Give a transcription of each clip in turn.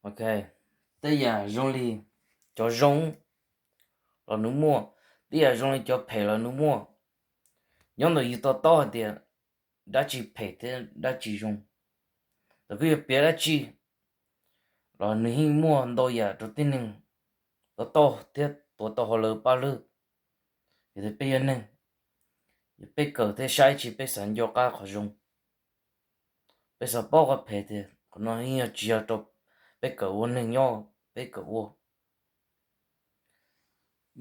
Ok, tej yam zoo li cov zoo los nws muaj, tej yam zoo li cov phem los nws muaj. Nyob ntawm yus to taub hais tias dab tsi phem thiab dab tsi zoo, los koj yuav piav dab tsi los nws yeej muaj ntau yam rau tib neeg to taub thiab tuav tau hauv lawv paj lug. Vim tias peb yog neeg, peb kawm thiab saib tsis peb xav nco qab qhov zoo. Peb xav paub qhov phem tias qhov no yeej yog tsis yog rau peb kawm ua neeg nyob peb kawm ua.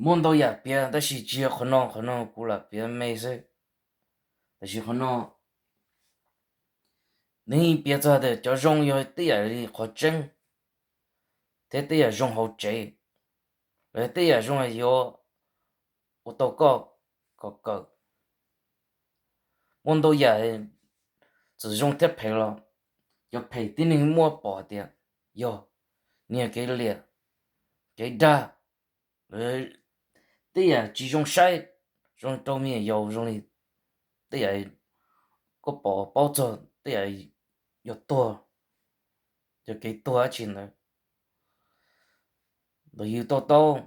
Muaj ntau yam piav tab sis tsis yog qhov no, qhov no kuv lam piav me xwb. Tab sis qhov no nws yeej piav txog tias cov zoo yog tej yam li qhov tseeb thiab tej yam zoo hauv tsev, los yog tej yam zoo yuav ua tau koj kom kawm. Muaj ntau yam txawm zoo thiab phem los cov phem tib neeg muaj pom hais tias yog, nws yog kev liam, kev dag, tej yam tsis zoo saib, zoo rau me nyuam yaus, zoo li tej yam koj pom paub txog tej yam yog tuag, yog kev tuag dab tsi ntawd. Ntawm yus to taub,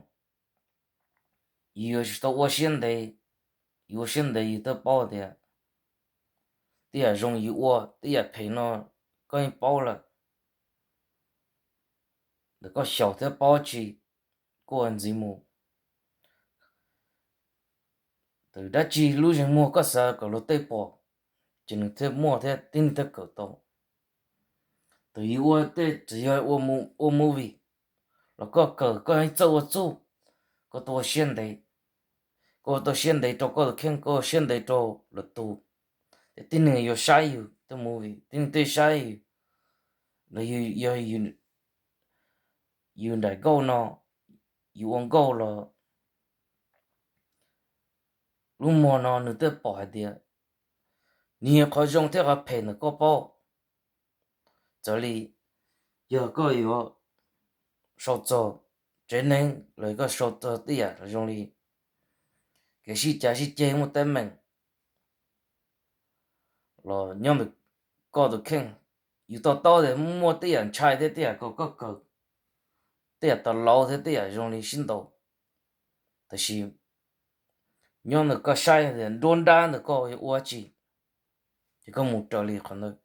yus yuav tsis tau ua siab ntev, yus ua siab ntev yus twb paub tias tej yam zoo yus ua, tej yam phem no koj yeej paub lawm. Ntawm koj xyaum thiab paub tsis, koj ua ntxiv mus. Ntawm dab tsi lub zeeg muag koj xav kom luag tej pom, ces nws thiaj muaj thiab tib neeg thiaj kawm tau. Ntawm yus ua tej txawm yog ua movie los koj kawm koj yeej txawj ua txuj, koj tuaj ua siab ntev, koj ua tau siab ntev rau koj tus kheej, koj ua siab ntev rau lwm tus, ces tib neeg yuav saib yus tej movie, tib neeg thiaj saib yus. Los yog yus nraim nkauj no, yus ua nkauj los lub muag no nws thiaj pom hais tias nws yog qhov zoo thiab qhov phem ntawm koj paub. Txawm li yog koj yuav sau txog tsev neeg los koj sau txog tej yam zoo li kev sib cav sib ceg muaj teeb meem los nyob ntawm koj tus kheej, yus to taub tias muaj tej yam ntshai thiab tej yam kom koj kawm, tej yam tas laus thiab tej yam zoo li sib ntaus. Tab sis nyob ntawm koj saib tias nruab nrab ntawm koj yuav ua dab tsi, ces koj mus raws li qhov ntawd.